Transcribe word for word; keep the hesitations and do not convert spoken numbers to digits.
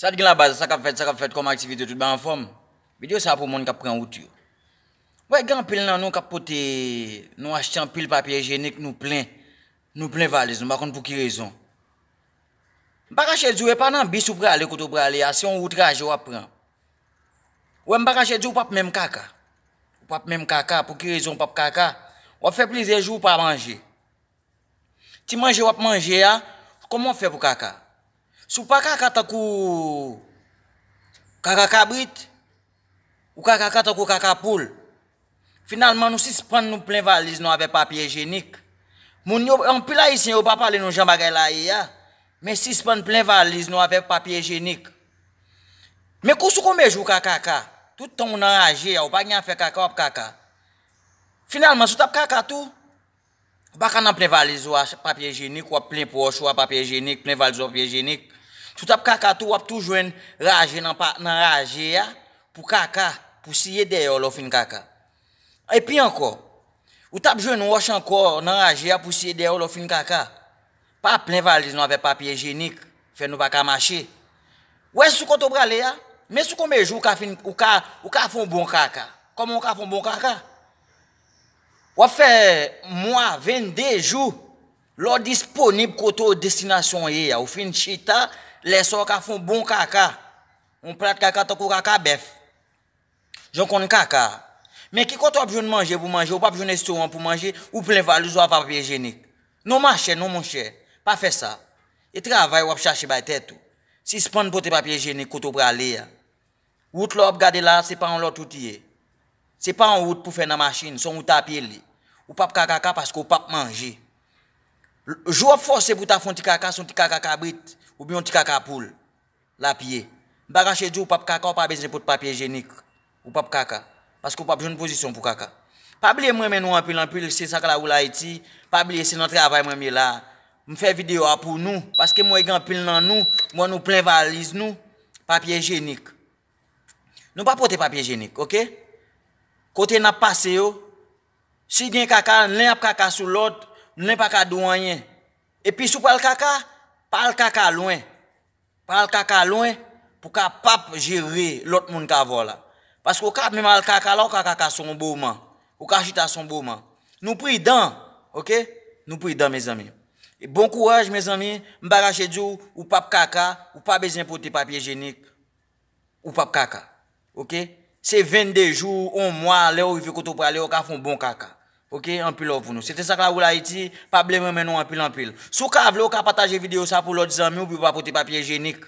Sa t gen la baz, sa k ap fèt, sa k ap fèt kòm aktivite, tout bagay anfòm. Videyo sa pou moun k ap pran wout yo. Wè, gen anpil nan nou k ap pote, nou achte anpil papye ijyenik, nou plen, nou plen valiz, nou pa konn pou ki rezon. M pa kache di w, e pa nan bis ou prale kote w prale a, se yon wout raje w ap pran. Wè, m pa kache di w, w p ap menm kaka. W p ap menm kaka, pou ki rezon w p ap kaka? W ap fè plizyè jou w pa manje. Ti manje w ap manje a, kòman w fè pou kaka? Si w pa kaka tankou kaka kabrit, ou ka kaka tankou kaka poul. Finalman, nou sispann nou plen valiz nou avèk papye ijyenik. Moun yo, anpil Ayisyen yo pa pale nou jan bagay la ye a, men sispann plen valiz nou avèk papye ijyenik. Men kou sou konbyen jou w ka kaka? Tout tan w nan raje a, ou pa gen afè kaka, w ap kaka. Finalman, si w t ap kaka tou, ou pa ka nan plen valiz ou a papye ijyenik, w ap plen pòch ou a papye ijyenik, plen valiz ou a papye ijyenik. Si w t ap kaka tou, w ap tou jwenn raje nan pa, nan raje a pou kaka, pou siye dèyè w lè w fin kaka. Epi ankò, ou t ap jwenn wòch ankò nan raje a pou siye dèyè w lè w fin kaka. Pa plen valiz nou avèk papye ijyenik, fè nou pa ka mache. Wè sou kote w prale a, men sou konbyen jou w ka fin, ou ka, ou ka fè yon bon kaka. Kòman w ka fè yon bon kaka? W ap fè mwa, vennde jou, lè w disponib kote w destinasyon w ye a. Ou fin chita, lè sa w ka fè yon bon kaka. Yon plat kaka tankou kaka bèf. Jan w konn kaka a. Men ki kote w ap jwenn manje pou manje, ou p ap jwenn restoran pou manje, ou plen valiz ou a papye ijyenik. Non machè, non monchè, pa fè sa. E travay w ap chache bay tèt ou. Sispann pote papye ijyenik kote w prale a. Wout la w ap gade la, se pa yon lòt wout li ye. Se pa yon wout pou fè nan machin, se yon wout apye li. Ou p ap ka kaka paske w p ap manje. Jou w ap fòse pou w ta fè yon ti kaka, se yon ti kaka kabrit, oubyen yon ti kaka poul l ap ye. M pa kache di w, w p ap kaka, w pa bezwen pote papye ijyenik. Ou p ap kaka. Paske w p ap jwenn pozisyon pou kaka. Pa bliye m renmen nou anpil anpil, se Sakla Woul Ayiti. Pa bliye se nan travay mwen m ye la. M fè videyo a pou nou, paske m wè gen anpil nan nou, m wè nou plen valiz nou, papye ijyenik. Nou pa pote papye ijyenik, oke? Kote n ap pase yo, si gen kaka, len ap kaka sou lòt, len pa ka di w anyen. Epi si w pral kaka, pa al kaka lwen. Pa al kaka lwen pou kapab jere lòt moun k avè w la. Paske w ka menm al kaka la, w ka kaka sou yon boman. Ou ka chita sou yon boman. Nou pridan, oke? Nou pridan, mezanmi. E bon kouraj, mezanmi. M pa kache di w, ou p ap kaka, ou pa bezwen pote papye ijyenik, ou p ap kaka. Oke? Se vennde jou, yon mwa, lè w rive kote w prale, w ka fè yon bon kaka. Oke? Anpil love pou nou. Se te Sakla Woul Ayiti, pa bliye m renmen nou anpil anpil. Si w ka vle, w ka pataje videyo sa pou lòt zanmi w pou yo pa pote papye ijyenik.